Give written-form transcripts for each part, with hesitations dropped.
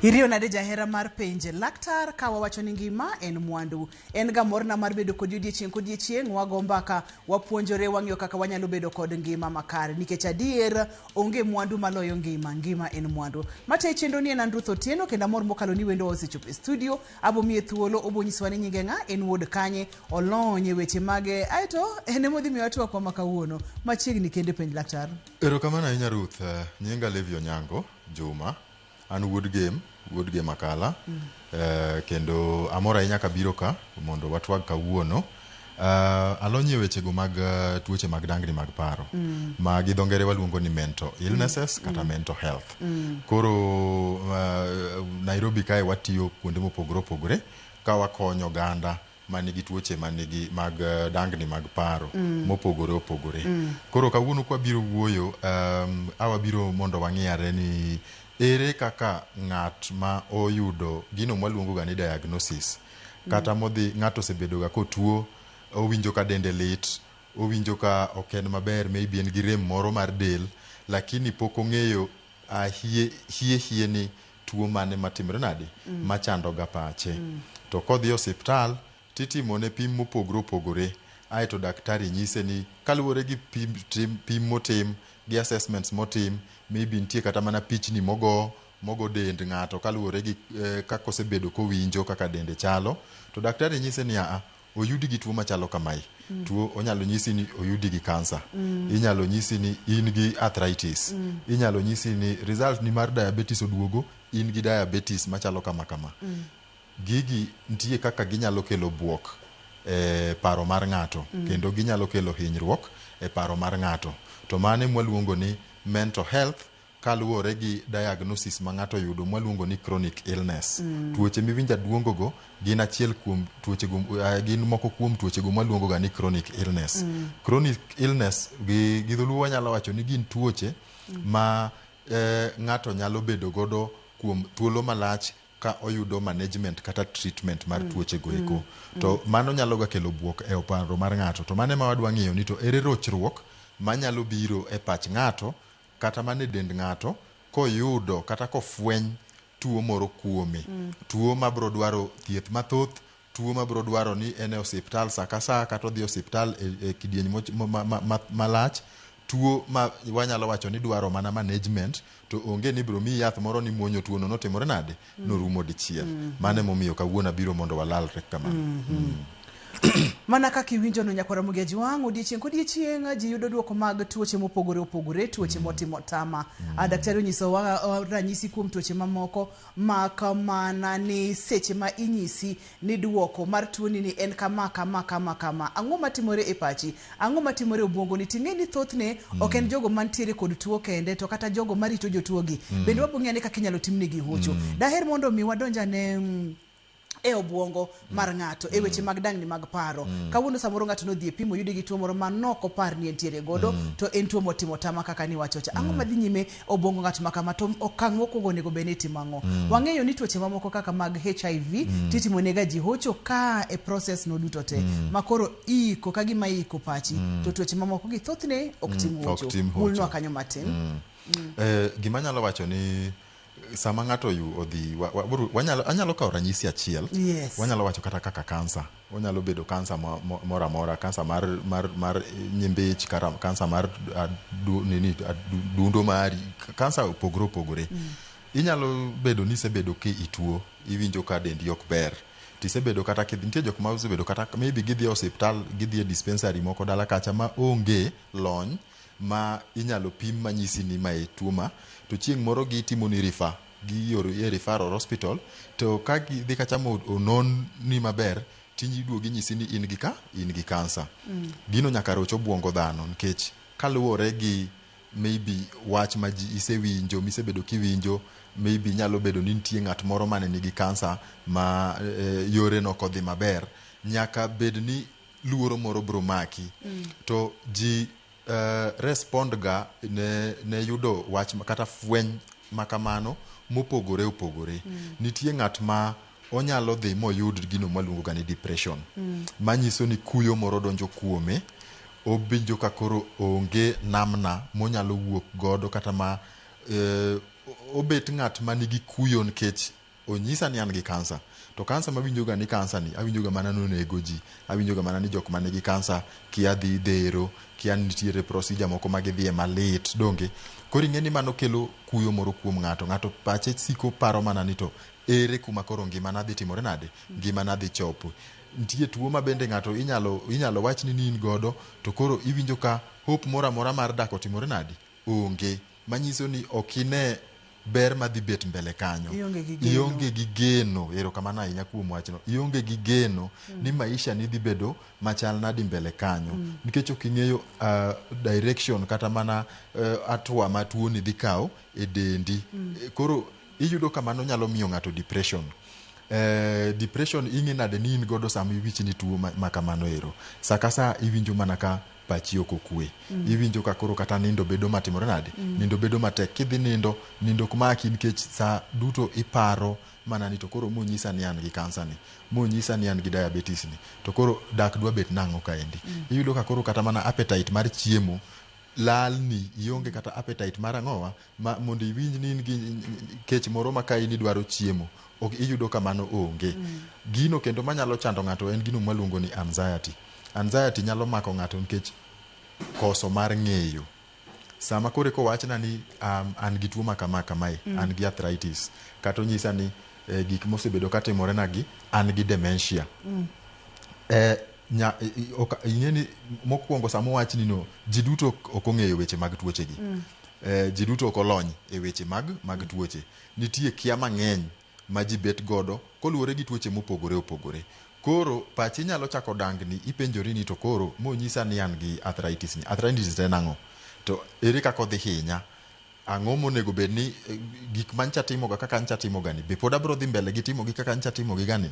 Iriyo nade jahera mar penje laktar ka wawacho ni ngima en mwandu. En ga morna mar bedo kodi odiechieng' kodiechieng', wago mbaka, wapuonjore, wang'iyo kaka wanyalo bedo kod ngima makare. Nikech adier onge mwandu maloyo ngima, ngima en mwandu. Matayo chenro ni en an Ruth Otieno kendo amor mokalo ni wendo osechopo e studio. Abo miye thuolo, obo nyisowa ni nyinge ng'a, en wuod kanye, olony e weche mage, aeto en ema odhi miyowa twakwa ma kawuono. Machiegni kende penj laktar. Erokamano ahinya Ruth. Nyinga Levi Onyango Juma. An wuod Gem, wuod Gem Akala. Kendo amor ahinya kabiro ka mondo watwag kawuono. Alony e wechego mag tuoche mag dangni mag paro ma gi dho ngere waluongo ni mental illnesses kata mental health. Koro Nairobi kae watiyo kuonde mopogore opogore ka wakonyo oganda manigi tuoche manigi mag dangni mag paro mopogore opogore. Koro kawuono kwabiro wuoyo awabiro mondo wang'iyare ni ere kaka ng'at ma oyudo gino mwaluongo ga ni diagnosis kata modhi ng'ato osebedo ga kotuo, owinjo ka dende lit, owinjo ka ok en maber, maybe en gi rem moro mar del, lakini pok ong'eyo hie hie hie ni tuo mane matimre nade machando ga pache. To kodhi e osiptal titimone pim mopogore opogore, aeto daktari nyise ni kaluwore gi pim, tim, pim motim gi assessments motim, maybe nitie kata mana pichni mogo mogo dend ng'ato kaluwore gi kaka osebedo kowinjo kaka dende chalo, to daktari nyise ni aa oyudi gi tuo machalo kamae. Tuo onyalo nyisi ni oyudi gi kansa, inyalo nyisi ni in gi arthritis, inyalo nyisi ni result ni mar diabetes oduogo, in gi diabetes machalo kama kama. Gigi nitie kaka ginyalo kelo buok e paro mar ng'ato kendo ginyalo kelo hinyruok e paro mar ng'ato. To mano ema waluongo ni mental health kaluwore gi diagnosis ma ng'ato oyudo mwaluongo ni chronic illness. Tuoche miwinjo aduongo go gin achiel kuom tuoche go, gin moko kuom tuoche go mwaluongo ga ni chronic illness. Chronic illness gi dholuo wanyalo wacho ni gin tuoche ma ng'ato nyalo bedo godo kuom thuolo malach ka oyudo management kata treatment mar tuoche go eko. To mano nyalo ga kelo buok e paro mar ng'ato. To mano ema wadwa ng'iyo ni to ere rochruok manyalo biro e pach ng'ato kata mana e dend ng'ato koyudo kata kofweny tuo moro kuome. Tuo mabro dwaro thieth mathoth, tuo mabro dwaro ni en e osiptal saa ka saa kata odhi e osiptal e kidieny malach, tuo ma wanyalo wacho ni dwaro mana management to onge ni ibro miyi yath moro ni muonyo tuo no notimore nade norumo dichiel. Mano emomiyo kawuono abiro mondo walalre kamano. Mana kaka iwinjo no nyakwar Ramogi Ajwang', odiechieng' kodiechieng' ji yudo duoko mag tuoche mopogore opogore, tuoche motimo tama. Daktari onyisowa ranyisi kuom tuoche mamoko mak mana ni seche ma inyisi ni duoko mar tuoni ni en kama kama kama kama. Ang'o matimore e pachi? Ang'o matimore e obwongoni? Ting'e ni thothne ok en jogo mantiere kod tuo kende to kata jogo marito jotuo gi. Bende wabiro ng'eyo ni kaka inyalo timnegi hocho. Daher mondo mi wadonj ane e obwongo mar ng'ato e weche mag dangni mag paro. Kawuono samoro ng'ato nodhi e pimo oyude gi tuo moro ma nok opar ni entiere godo to en tuo motimo tama kaka niwacho cha. Ang'o madhi nyime obwongo ng'at ma kama to okang' mokwongo onego bed ni itimo ang'o? Wang'eyo ni tuoche mamoko kaka mag HIV titimo nega ji hocho ka e process no duto te ma koro iiko ka gima iiko pachi to tuoche mamoko gi thothne ok tim hocho. Ok tim hocho. Mulnwa kanyo matin. Gima anyalo wacho ni sama ng'ato odhi anyalo kawo ranyisi achiel. Wanyalo wacho kata kaka kansa. Onyalo bedo kansa moro amora, kansa mar nyimbich, kata kansa mar nini, dundo mari, kansa opogore opogore. Inyalo bedo ni isebedo ki ituo, iwinjo ka dendi ok ber. Tisebedo kata kidhi, nitie jok ma osebedo kata maybe gidhi e osiptal, gidhi e dispensary moko dala kacha ma onge lony ma inyalo pim manyisi ni mae tuo ma, to chieng' moro gitimoni refer, gioro e referral hospital, to ka gidhi kacha ma onon ni maber, tiduogo inyisi ni in gi ka, in gi kansa. Gino nyaka roch obuongo dhano nikech kaluwore gi maybe wach ma ji isewinjo, misebedo kiwinjo, maybe nyalo bedo ni nitie ng'at moro mane nigi kansa ma yore nok odhi maber, nyaka bed ni luoro moro bro maki. To ji respond ga ne yudo wach kata fweny makamano mopogore opogore. Nitie ng'at ma onyalo dhi moyud gino mwaluongo ga ni depression. Manyiso ni kuyo moro donjo kuome, obinjo ka koro onge namna monyalo wuok godo kata ma Obet ng'at manigi kuyo nikech onyisa ni an gi kansa. To kansa mawinjoga ni kansa ni, awinjoga mana ni onego ji. Awinjoga mana ni jok manigi kansa kia dhi dhero, kia nitiere procedure moko ma gidhiye malit, donge? Koro ing'e ni mano kelo kuyo moro kuom ng'ato. Ng'ato pache siko paro mana ni to ere kuma koro ngimana dhi timore nade? Ngimana dhi chopo. Nitie tuo ma bende ng'ato inyalo wach ni in godo, to koro iwinjo ka hope moro amora mar dak otimore nade? Onge. Manyiso ni ok ine ber madhi bet mbele kanyo. Ionge gi geno. Ionge gi geno. Erokamano ahinya kuom wachno. Ionge gi geno ni maisha ni dhi bedo machal nadi mbele kanyo. Nikech ok ing'eyo direction kata mana hatua ma tuo ni dhi kawo e dendi. Koro iyudo ka mano nyalo miyo ng'ato depression. Depression ing'e nade ni in godo sama iwich ni tuo ma kamano ero. Sa ka sa iwinjo mana ka pachi ok okwe. Iwinjo ka koro kata nindo bedo matimore nade? Nindo bedo matek. Kidhi nindo, nindo ok maki nikech sa duto iparo mana ni to koro monyisa ni an gi kansa ni, monyisa ni an gi diabetes ni, to koro dak dwa bet nang'o kaendi. Iyudo ka koro kata mana appetite mar chiemo lalni, ionge kata appetite mar ang'owa ma mondo iwinj ni in gi kech moro ma ka in idwaro chiemo, ok iyudo ka mano onge. Gino kendo manyalo chando ng'ato en gino mwaluongo ni anxiety. Anxiety nyalo mako ng'ato nikech koso mar ng'eyo. Sama koro eko wachna ni an gi tuo ma kama kamae, an gi arthritis, kata onyisa ni gik mosebedo katimore na gi, an gi dementia. Ing'e ni mokwongo sama owachni no, ji duto ok ong'eyo weche mag tuoche gi. Ji duto ok olony e weche mag tuoche. Nitie kia mang'eny ma ji bet godo koluwore gi tuoche mopogore opogore. Koro pachi nyalo chako dangni, ipenjori ni to koro monyisa ni an gi arthritis ni. Arthritis en ang'o? To ere kaka odhi hinya? Ang'o monego bed ni gik mancha timoga kaka ancha timoga ni, be pod abiro dhi mbele gi timogi kaka ancha timogi ga ni?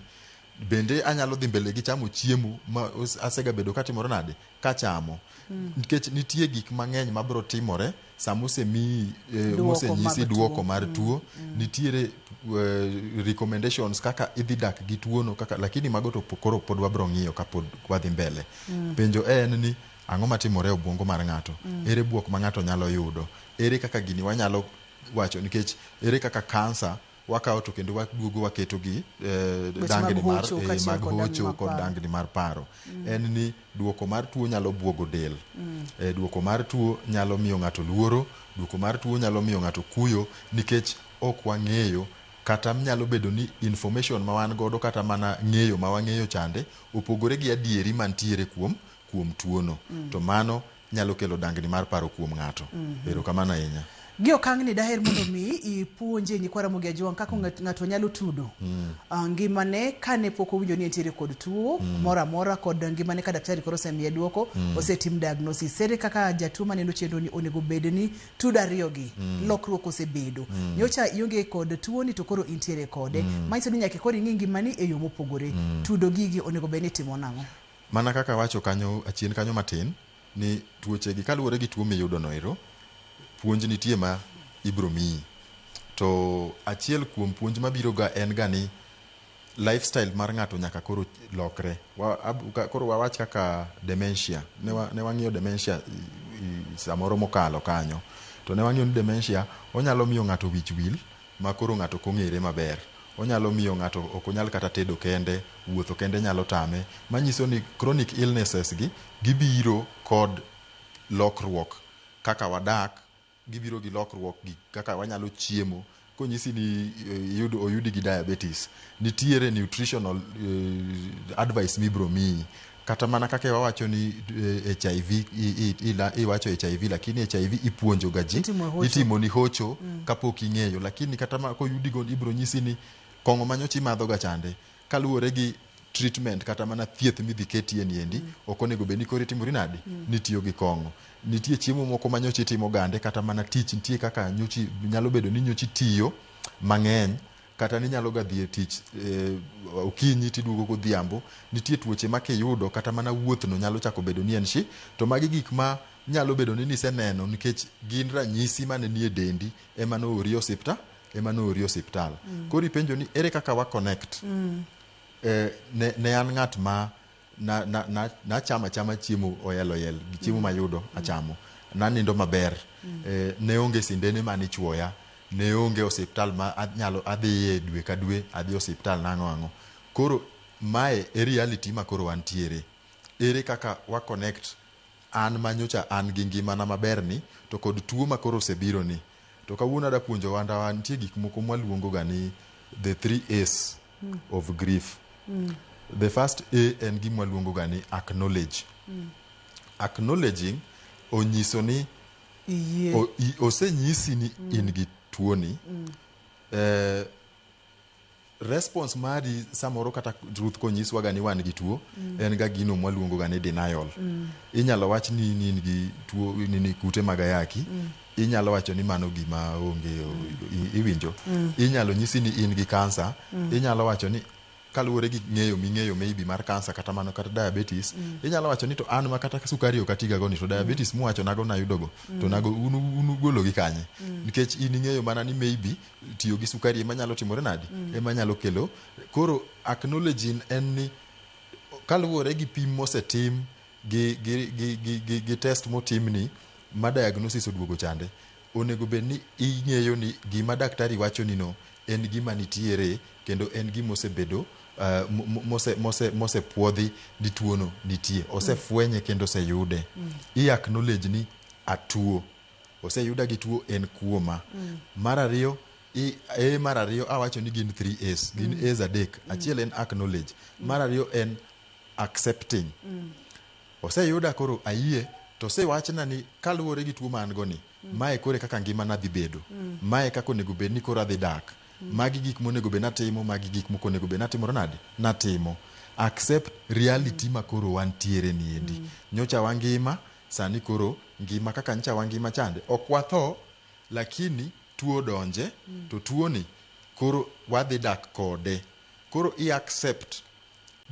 Bende anyalo dhi mbele gi chamo chiemo ma asegabedo katimore nade? Kachamo. Nikech nitie gik mang'eny mabiro timore sama osemiyi, Duoko mosenyisi mag duoko tuo. mar tuo. Nitiere recommendations kaka idhi dak gi tuono kaka, lakini mago to koro pod wabiro ng'iyo kapod wadhi mbele. Penjo en ni ang'o matimore e obwongo mar ng'ato? Ere buok ma ng'ato nyalo yudo? Ere kaka gini wanyalo wacho? Nikech ere kaka kansa wakawo to kendo waduogo waketo gi Weche dangni mag mar, hocho kaachiel mag kod dangni hocho mag kod paro. dangni mar paro. En ni duoko mar tuo nyalo buogo del. Duoko mar tuo nyalo miyo ng'ato luoro, duoko mar tuo nyalo miyo ng'ato kuyo, nikech ok wang'eyo kata nyalo bedo ni information ma wan godo kata mana ng'eyo ma wang'eyo chande opogore gi adieri mantiere kuom tuono. To mano nyalo kelo dangni mar paro kuom ng'ato. Erokamano ahinya. Gi okang' ni daher mondo mi ipuonje nyikwa Ramogi Ajwang' kaka ng'ato nyalo tudo ngimane kane pok owinjo ni entiere kod tuo moro amora kod ngimane ka daktari koro osemiye duoko, osetim diagnosis. Ere kaka jatuo maneno chenro ni onego bed ni tudo ariyo gi lokruok osebedo. Nyocha ionge kod tuo ni to koro intiere kode. Manyiso ni nyaka koro ing'i ngimani e yo mopogore. Tudo gigi onego bed ni itimo nang'o? Mana kaka awacho kanyo achien kanyo matin ni tuoche gi kaluwore gi tuo miyudo no ero, puonj nitie ma ibro miyi. To achiel kuom puonj mabiro ga en ga ni lifestyle mar ng'ato nyaka koro lokre. Koro wawach kaka dementia. Ne wang'iyo dementia samoro mokalo kanyo. To ne wang'iyo ni dementia onyalo miyo ng'ato wich wil ma koro ng'ato ok ong'ere maber. Onyalo miyo ng'ato ok onyal kata tedo kende, wuotho kende nyalo tame. Manyiso ni chronic illnesses gi gibiro kod lokruok kaka wadak, gibiro gi lokruok gi kaka wanyalo chiemo. Konyisi ni oyudi gi diabetes, nitiere nutritional advice mibro miyi. Kata mana kaka wawacho ni HIV, iwacho HIV, lakini HIV ipuonjo ga ji, Itimo hocho. itimo ni hocho kapok ing'eyo. Lakini kata ma koyudi go ibro nyisi ni kong'o manyocha imadho ga chande, kaluwore gi treatment kata mana thieth midhi ketie niendi, ok onego bed ni koro itimori nade, nitiyo gi kong'o. Nitie chiemo moko ma nyocha itimo gande, kata mana tich nitie kaka nyochi nyalo bedo ni nyocha itiyo mang'eny, kata ninyalo ga dhi e tich okinyi tiduogo godhiambo. Nitie tuoche ma kiyudo kata mana wuoth no nyalo chako bedo ni en shi. To magi gik ma nyalo bedo ni niseneno nikech gin ranyisi mane nie dendi ema noori osiptal, ema noori osiptal. Koro ipenjo ni ere kaka wa connect? Ne an ng'at ma nachamo achama chiemo oyel oyel, gi chiemo mayudo achamo. Nanindo maber. Ne onge sindene mane ichuoya. Ne onge osiptal ma anyalo adhiye dwe ka dwe, adhi osiptal nang'o ang'o. Koro mae e reality ma koro wantiere. Ere kaka wa connect an manyocha an gi ngimana maber ni to kod tuo ma koro osebiro ni. To kawuono ada puonjo ogandawa nitie gik moko mwaluongo ga ni the three A's of grief. The first A en gima waluongo ga ni acknowledge. Acknowledging onyiso ni Iyie. Osenyisi ni in gi tuoni. Response mari samoro kata Ruth konyiswa ga ni wan gi tuo en ga gino mwaluongo ga ni denial. Inyalo wach ni in gi tuo nini kute mag ayaki. Inyalo wacho ni mano gima onge iwinjo. Inyalo nyisi ni in gi kansa. Inyalo wacho ni kaluwore gi ng'eyo ming'eyo maybe mar kansa kata mano kata diabetes. Inyalo wacho ni to an ma kata sukari ok atiga go ni to diabetes muwacho nago nayudo go to nago unu golo gi kanye. Nikech in ing'eyo mana ni maybe tiyo gi sukari ema nyalo timore nadi ema nyalo kelo. Koro acknowledging en ni kaluwore gi pim mosetim gi test motimni ma diagnosis oduogo chande, onego bed ni ing'eyo ni gima daktari wacho ni no en gima nitiere kendo en gima osebedo mosepuodhi ni tuono nitie, osefwenye kendo oseyude. I acknowledge ni atuo, oseyuda gi tuo en kuoma. Mar ariyo, mar ariyo awacho ni gin 3 A's, gin A's adek. Achiel en acknowledge, mar ariyo en accepting. Oseyuda koro ayie, to osewachna ni kaluwore gi tuo ma an go ni, mae koro e kaka ngimana dhi bedo. Mae kaka onego bed ni koro adhi dak. Magi gik monego bed natimo, magi gik mok onego bed natimore nade? Natimo. Accept reality ma koro wantiere niendi. Nyocha wangima, sani koro ngima kaka nyocha wangima chande. Ok watho, lakini tuo donje, to tuo ni koro wadhi dak kode. Koro i accept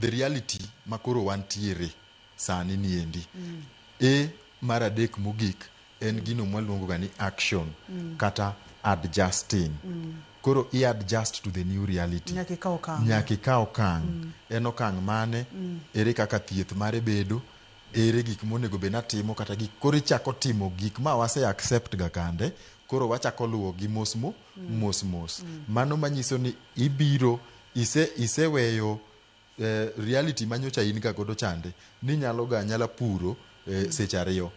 the reality ma koro wantiere sani niendi. E mar adek mogik en gino mwaluongo ga ni action kata adjusting. Koro i adjust to the new reality. Nyaka ikaw okang'. Nyaka ikaw okang'. En okang' mane? Ere kaka thieth mare bedo? Ere gik monego bed natimo kata gik koro ichako timo gik ma wase accept ga kande, koro wachako luwo gi mos mos mos. Mano manyiso ni ibiro iseweyo reality manyocha in ga godo chande ni nyalo ga nyala puro seche ariyo.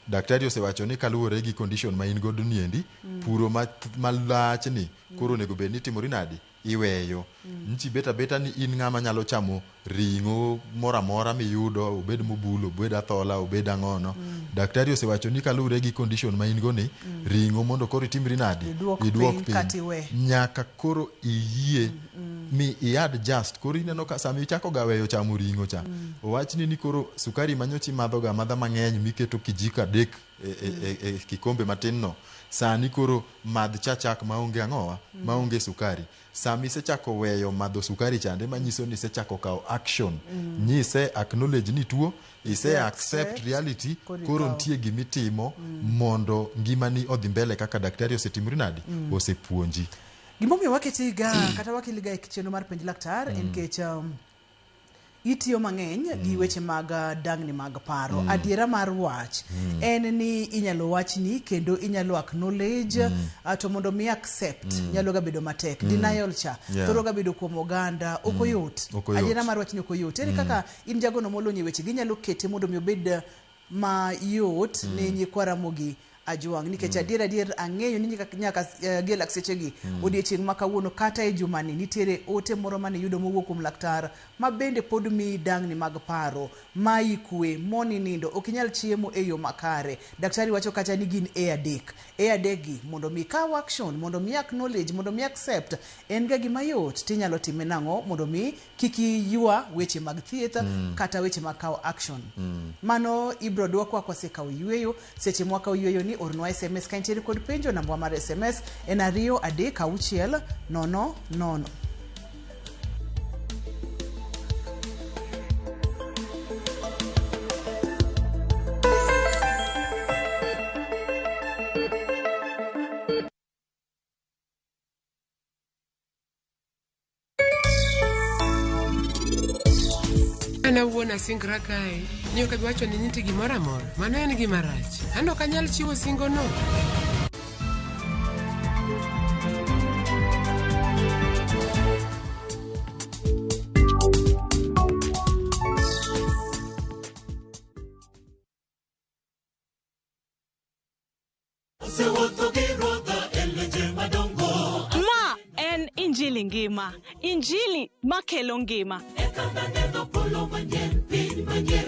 Daktari osewacho ni kaluwore gi condition ma in godo niendi, puro malach ni koro onego bed ni itimori nadi? Iweyo. Nchi bet abeta ni in ng'ama nyalo chamo ring'o moro amora miyudo, obed mobul, obed athola, obed ang'ono. Daktari osewacho ni kaluwore gi condition ma in go ni, ring'o mondo koro itimri nadi? Iduok piny kata iwe. Nyaka koro iyie mi i adjust. Koro ineno ka sama ichako ga weyo chamo ring'o cha, owachni ni koro sukari manyocha imadho ga amadha mang'eny miketo kijiko adek e kikombe matin no, sani koro madh cha chak maonge ang'owa, maonge sukari. Sama isechako weyo madho sukari chande, manyiso ni isechako kawo action. Nyise acknowledge ni tuo, ise accept reality, koro nitie gimitimo mondo ngimani odhi mbele kaka daktari osetimori nadi, osepuonji. Gimomiyo waketiga kata wakeliga e chenro mar penj laktar en nikech itiyo mang'eny gi weche mag dangni mag paro. Adiera mar wach en ni inyalo wachni kendo inyalo acknowledge, to mondo mi accept nyalo ga bedo matek. Denial cha thoro ga bedo kuom oganda, ok oyot. Adiera mar wach ni ok oyot. Ere kaka in jagono molony e weche gi inyalo kete mondo mi obed mayot ne nyikwa Ramogi Ajwang', nikech adier ang'eyo ni nyaka gi laksechegi odiechieng' ma kawuono kata e jumani nitiere ote moro mane yudo mowuok kuom laktar ma bende pod miyi dangni mag paro, mayi kwe, moni nindo, ok inyal chiemo e yo makare. Daktari wacho kacha ni gin e adek. E adek gi mondo mi kaw action, mondo mi acknowledge, mondo mi accept, en ga gima yot tinyalo time nang'o mondo mi kik iywa weche mag thieth kata weche mag kawo action. Mano ibro dwokwa kwasekawo yweyo. Seche mwakawo yweyo ni ornwa SMS ka intiere kod penjo. Namba mar SMS en 2 3 6 0 0. An awuon asingra kae ni ok abi wacho ni nitie gimoro amora. Mano en gima rach. An ok anyal chiwo singono. Ma en Injili ngima, Injili makelo ngima.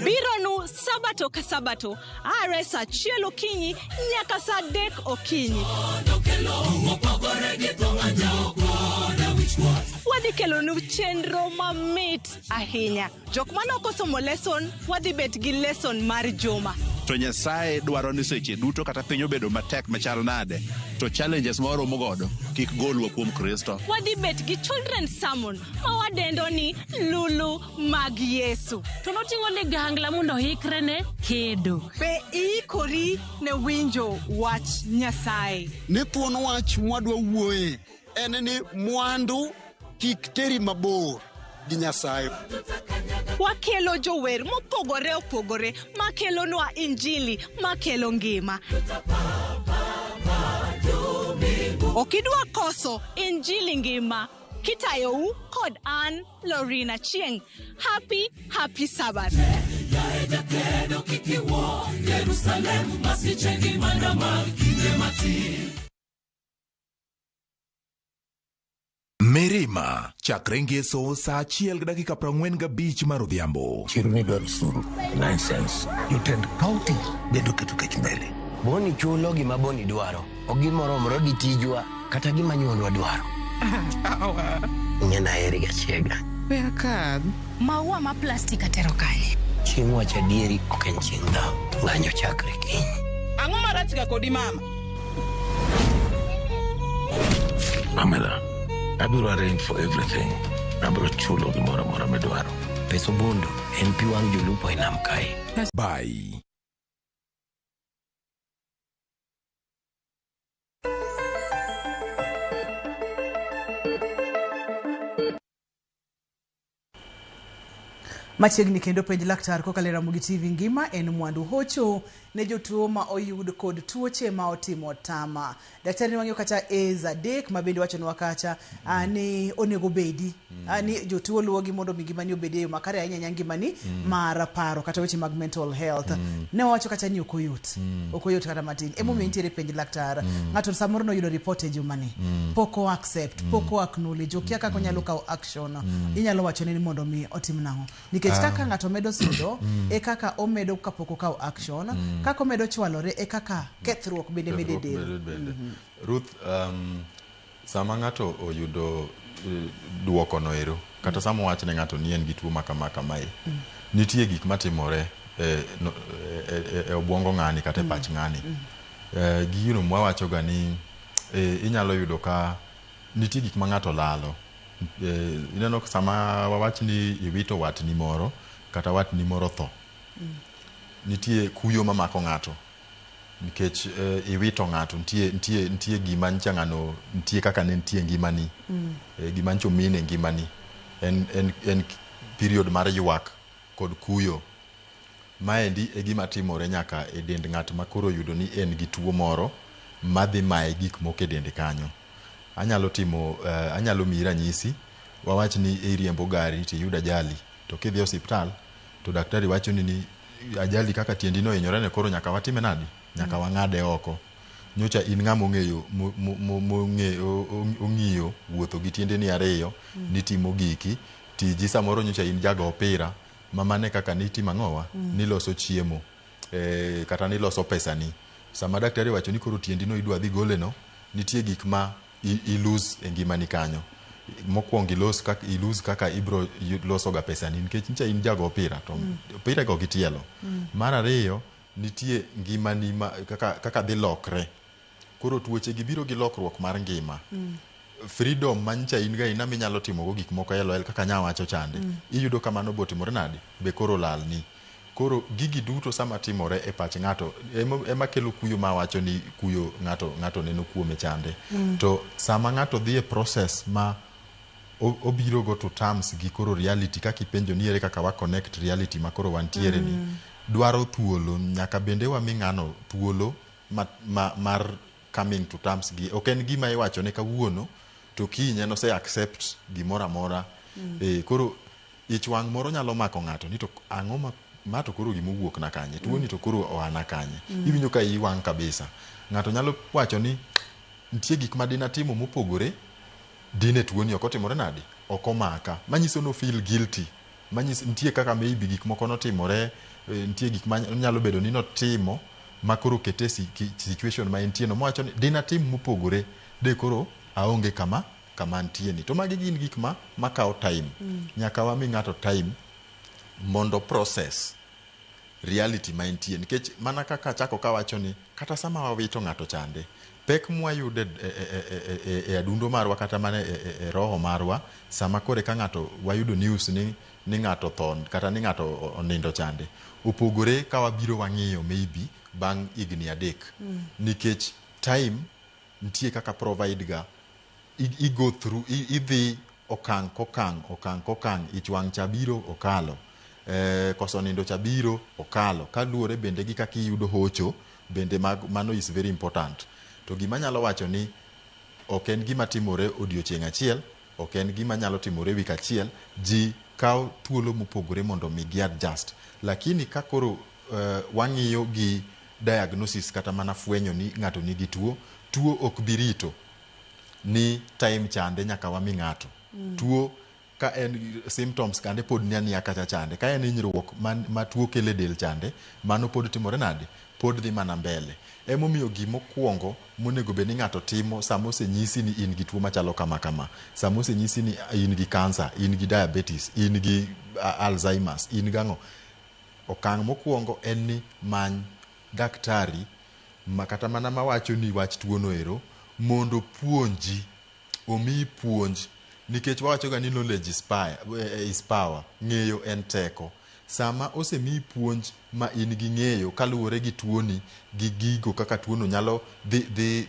Bironu Sabato ka Sabato, are saa achiel okinyi nyaka saa adek okinyi. Wadhi kelonu chenro mamit ahinya. Jok mane ok osomo lesson, wadhi bet gi lesson mar juma. To Nyasaye dwaro ni seche duto kata piny obedo matek machal nade, to challenges ma waromo godo kik golwa kuom Kristo. Wadhi bet gi children's sermon ma wadendo ni Lulu mag Yesu. To noting'o ligangla mondo oikre ne kedo. Be iikori ne winjo wach Nyasaye? Ni thuon wach mwadwa wuoye en ni mwandu kik teri mabor gi Nyasaye. Wakelo jower mopogore opogore makelonwa injili makelo ngima. Ok idwa koso injili ngima kitayou kod an Lorina Chieng. Happy, happy Sabbath. Mirima chakre ngeso saa achiel gi dakika 45 mar odhiambo. Chiro ni dwaro osuru. Nonsense. Jotend county bende oketo kech mbele. Boni chulo gima Boni dwaro. Ok gimoromore gi tijwa kata gima nyuolwa dwaro. Ing'e aheri gachiega. We akadh. Maua ma plastik atero kanye? Chieng' wacho adieri ok en chieng' dhaw. Ng'anyo chakre kiny. Ang'o marach ga kodi mama? Pamela, abiro arrange for everything. Abiro chulo gimoro amora midwaro. Pes obondo en pi wang' jolupo e nam kae. Bye. Machiegni kendo penj laktar kokalo e Ramogi TV ngima en mwandu hocho ne jotuo ma oyud kod tuoche ma otimo tama. Daktari ni wang'iyo kacha A's adek ma bende wachonwa kacha ni onego bedi ni jotuo luwogi mondo mi ngimani obedi e yo makare ahinya ahinya ngimani mar paro kata weche mag mental health. Ne wawacho kacha ni ok oyot. Ok oyot kata matin. Emomiyo nitiere penj laktar. Ng'ato samoro noyudo report e jumani. Pok o accept, pok o acknowledge, okia kaka onyalo kawo action. Inyalo wachone ni mondo mi otim nang'o? Nikech kaka ng'ato medo sudo, e kaka omedo kapok okawo action, kaka omedo chwalore e kaka kethruok bende medo e Kethruok del. bende. Ruth, sama ng'ato oyudo duoko no ero, kata sama owach ne ng'ato ni en gi tuo ma kama kamae, nitie gik matimore e, no, e obwongo ng'ani kata e pach ng'ani. Gino mwawacho ga ni inyalo yudo ka nitie gik ma ng'ato lalo. Ineno sama wawach ni iwito watni moro kata watni moro tho, nitie kuyo mamako ng'ato nikech iwito ng'ato nitie gima nyicha ng'ano nitie kaka ne nitie e ngimani gima nyicha omine e ngimani en period mar ywak kod kuyo. Maendi e gima timore nyaka e dend ng'at ma koro oyudo ni en gi tuo moro madhi maye gik moko e dende kanyo. Anyalo timo anyalo miyi ranyisi wawach ni iriembo gari tiyudo ajali to kidhi e osiptal to daktari wachoni ni ajali kaka tiendi no ohinyore ne koro nyaka watime nadi nyaka wang'ade oko. Nyocha in ng'ama ong'eyo ong'iyo wuotho gi tiendeni ariyo nitimo giki tiji samoro nyocha in jago opira ma mane kaka nitimo ang'owa niloso chiemo kata niloso pesani. Sama daktari owacho ni koro tiendi no idwa dhi gole no nitie gik ma i lose e ngimani kanyo. Mokwongo i lose kaka ibro loso ga pesani nikech nyicha in jago opira to opira go gi tielo. Mar ariyo nitie ngimani ma kaka dhi lokre. Koro tuoche gi biro gi lokruok mar ngima. Freedom ma nyicha in ga ina minyalo timo go gik moko LOL kaka nyawacho chande. Iyudo ka mano botimore nade? Be koro lalni. Koro gigi duto sama timore e pach ng'ato ema kelo kuyo ma wacho ni kuyo ng'ato neno kuome chande. To sama ng'ato dhi e process ma obiro go to terms gi koro reality kaka ipenjo ni ere kaka wa connect reality ma koro wantiere ni dwaro thuolo nyaka bende wami ng'ano thuolo mar coming to terms gi ok en gima iwacho ne kawuono to kiny en ose accept gimoro amora. Koro ich wang' moro nyalo mako ng'ato ni to ang'o ma Ma to koro gima owuok na kanye? Tuoni to koro oa na kanye? Iwinjo ka iyi wang' kabisa. Ng'ato nyalo wacho ni nitie gik ma dine atimo mopogore dine tuoni ok otimore nade? Ok omaka. Manyiso no feel guilty. Manyiso nitie kaka maybe gik moko notimore, nitie gik ma nyalo bedo ni notimo ma koro kete e situation ma entie no mowacho ni dine atim mopogore de koro aonge kama antie ni. To magi gin gik ma makawo time. Nyaka wami ng'ato time mondo process reality ma entie nikech mana kaka achako kawacho ni kata sama wawito ng'ato chande pek mwayudo e adundo marwa kata mana e roho marwa sama kore ka ng'ato wayudo news ni ng'ato tho kata ni ng'ato onindo chande opogore ka wabiro wang'iyo maybe bang' higni 3 nikech time nitie kaka provide ga i go through idhi okang' kokang' okang' kokang' ich wang' cha biro okalo, koso nindo cha biro okalo kaluwore bende gi kaka iyudo hocho bende mano is very important. To gima anyalo wacho ni ok en gima timore odiochieng' achiel, ok en gima nyalo timore wik achiel. Ji kawo thuolo mopogore mondo mi gi adjust, lakini ka koro wang'iyo gi diagnosis kata mana fwenyo ni ng'ato nigi tuo, tuo ok bi rito ni time chande nyaka wami ng'ato tuo. Ka en symptoms kande pod ni aniya kacha chande, ka en hinyruok ma tuo kelo e del chande, mano pod timore nade? Pod dhi mana mbele. Emomiyo gimokwongo monego bed ni ng'ato timo sama osenyisi ni in gi tuo machalo kama kama, sama osenyisi ni in gi kansa, in gi diabetes, in gi Alzheimer's, in gang'o, okang' mokwongo en ni many daktari ma kata mana mawacho ni wach tuono ero mondo puonji, omiyi puonj, nikech wawacho ga ni knowledge is power, ng'eyo en teko. Sama osemiyi puonj ma in gi ng'eyo kaluwore gi tuoni gi gigo kaka tuono nyalo dhi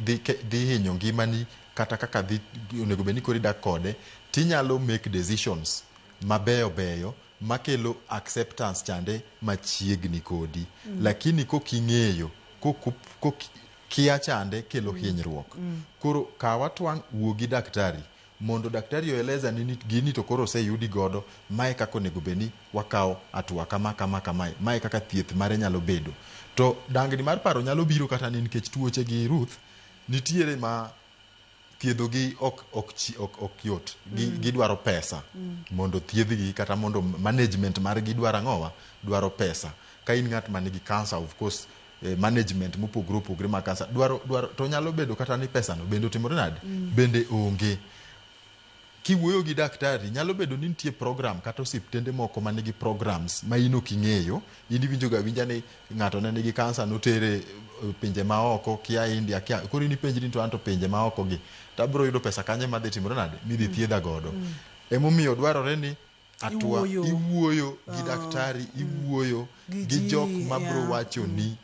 hinyo ngimani kata kaka dhi onego bed ni koro idak kode, tinyalo make decisions mabeyo beyo makelo acceptance chande machiegni kodi. Lakini koking'eyo kok kia chande kelo hinyruok. Koro kawa twang' wuo gi daktari mondo daktari oeleza ni gini to koro oseyudi godo mae kaka onego bed ni wakawo hatua kama kama kamae, mae kaka thieth mare nyalo bedo. To dangni mar paro nyalo biro kata ni nikech tuoche gi Ruth nitiere ma thiedho gi ok yot. Gidwaro pesa mondo thiedhgi kata mondo management margi dwaro ang'owa? Dwaro pesa. Ka in ng'at manigi cancer, of course, management mopogore opogore mag cancer dwaro, to nyalo bedo kata ni pesa no bende otimore nade? Bende onge. Kiwuoyo gi daktari nyalo bedo ni nitie program kata osiptende moko manigi programs ma in ok ing'eyo. In iwinjo ga awinja ni ng'ato ne nigi kansa notere pinje maoko kia India kia, koro in ipenjri ni to anto pinje maoko gi to abiro yudo pesa kanye madhi timore nade midhi thiedha godo. Emomiyo dwarore ni atua Iwuoyo. Iwuoyo gi daktari, iwuoyo Gi gi ji, jok mabro wachoni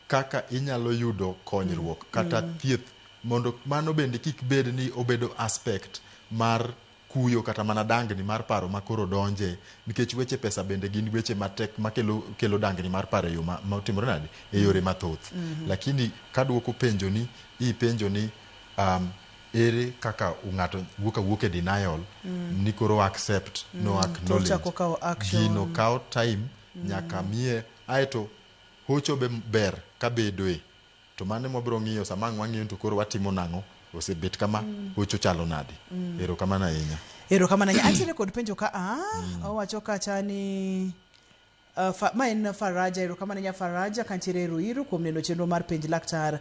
kaka inyalo yudo konyruok kata thieth mondo mano bende kik bed ni obedo aspect mar kuyo kata mana dangni mar paro ma koro donje, nikech weche pesa bende gin weche matek makelo kelo dangni mar paro e yo ma otimore nade e yore mathoth. Lakini kaduoko penjo ni ipenjo ni ere kaka ng'ato wuok awuok e denial ni koro accept no To acknowledge ochako kawo action. Gino kawo time nyaka miye aeto hocho be ber kabedoe to mano ema wabiro ng'iyo sama ang' wang'iyo to koro watimo nang'o osebet kama hocho chalo nade. Erokamano ahinya. Erokamano ahinya. Antiere kod penjo ka a owacho kacha ni ma en Faraja. Erokamano ahinya Faraja kantiere e Ruiru kuom neno chenro mar Penj Laktar.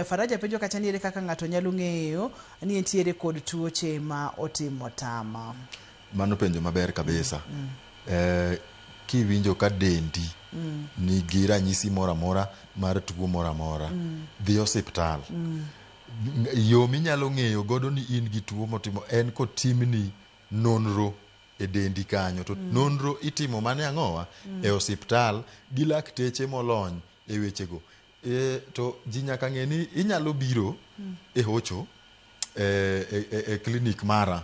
Faraja penjo kacha ni ere kaka ng'ato nyalo ng'eyo ni entiere kod tuoche ma otimo tama? Mano penjo maber kabisa. Kiwinjo ka dendi nigi ranyisi moro amora mar tuo moro amora, dhi osiptal. Yo minyalo ng'eyo godo ni in gi tuo motimo en kotimni nonro e dendi kanyo to nonro itimo mane ang'owa e osiptal gi lakteche molony e wechego. To ji nyaka ng'e ni inyalo biro e hocho e klinik mara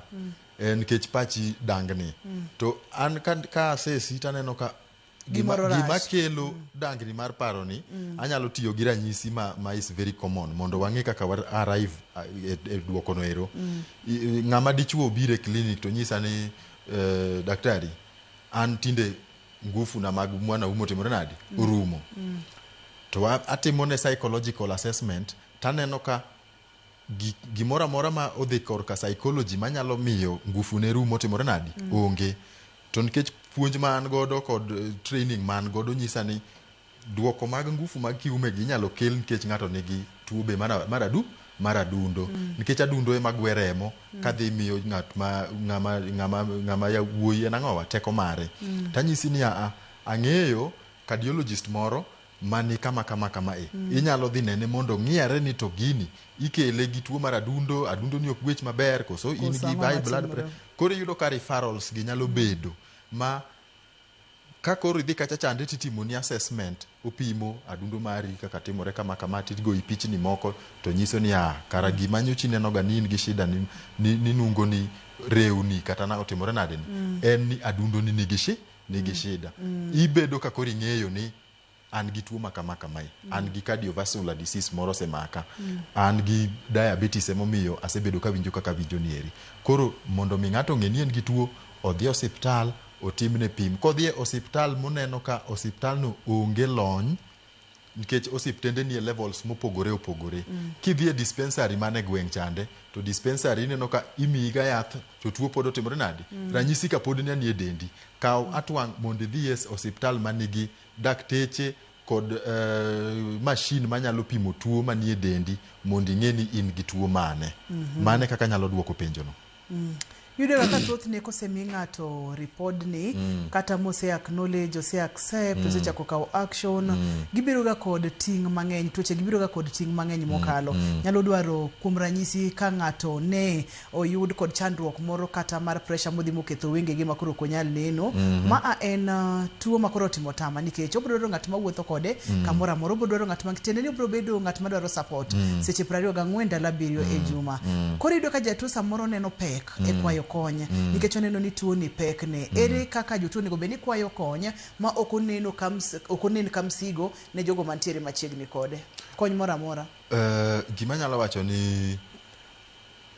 nikech pachi dangni to an ka asesi taneno ka Gimoro rach. Gima kelo dangni mar paro ni anyalo tiyo gi ranyisi ma is very common mondo wang'e kaka wa arrive e duoko no ero. Ng'ama dichuo obiro e klinik to nyisa ni daktari, an tinde ngufu na mag mwanaume otimore nade orumo. To atimo ne psychological assessment taneno ka gimoro amora ma odhi korka psychology manyalo miyo ngufu ne rumo otimore nade onge. To nikech puonj ma an godo kod training ma an godo nyisa ni duoko mag ngufu mag kiume gi inyalo kel nikech ng'ato nigi tuo be mar adundo. Nikech adundo ema gwe remo kadhi miyo ng'at ma ng'ama yawuoyi en ang'owa teko mare. Tanyisi ni ang'eyo cardiologist moro mani kama kama kama e. Inyalo dhi nene mondo ng'iyare ni to gini ikele gi tuo mar adundo, adundo ni ok gwech maber, koso in gi high blood pressure. Koro iyudo ka referrals gi nyalo bedo ma ka koro idhi kacha chande titimo ni assessment, opimo adundo mari kaka timore kama kama, tigoyi pichni moko to nyiso ni kara gima nyocha ineno ga ni in gi shida ni nungo ni rewni kata na otimore nade ni en ni adundo ni nigi shida. Ibedo ka koro ing'eyo ni an gi tuo makama kamae, an gi cardiovascular disease moro osemaka, an gi diabetes emomiyo asebedo kawinjo kaka winjo ni eri. Koro mondo mi ng'ato ong'e ni en gi tuo, odhi e osiptal otimne pim. Kodhi e osiptal moneno ka osiptal no onge lony, nikech osiptende nie levels mopogore opogore. Kidhi e dispensary man e gweng' chande, to dispensary ineno ka imiyi ga yath to tuo pod otimore nade. Ranyisi ka pod nie dendi. Kaw atwang' mondo idhi e osiptal manigi dakteche kod machine manyalo pimo tuo manie dendi mondo ing'e ni in gi tuo mane. Mane kaka nyalo duoko penjono. Yudo kaka thothne kosemi ng'ato report ni kata mose acknowledge, ose accept, osechako kawo action, gibiro ga kod ting' mang'eny, tuoche gibiro ga kod ting' mang'eny mokalo. Nyalo dwaro kuom ranyisi ka ng'ato ne oyud kod chandruok moro kata mar pressure modhi moketho wengegi ma koro ok onyal neno. Ma en tuo ma koro otimo tama nikech obiro dwaro ng'at mawuotho kode kamoro amora, obiro dwaro ng'at ma tiende ni obiro bedo ng'at madwaro support seche 24 ndalo 7 e juma. Koro iyudo ka jatuo samoro neno pek e kwayo kony nikech oneno ni tuo ni pek ne. Ere kaka jotuo onego bed ni kwayo kony ma ok oneno ok onen ka msigo ne jogo mantiere machiegni kode? Kony moro amora. Gima anyalo wacho ni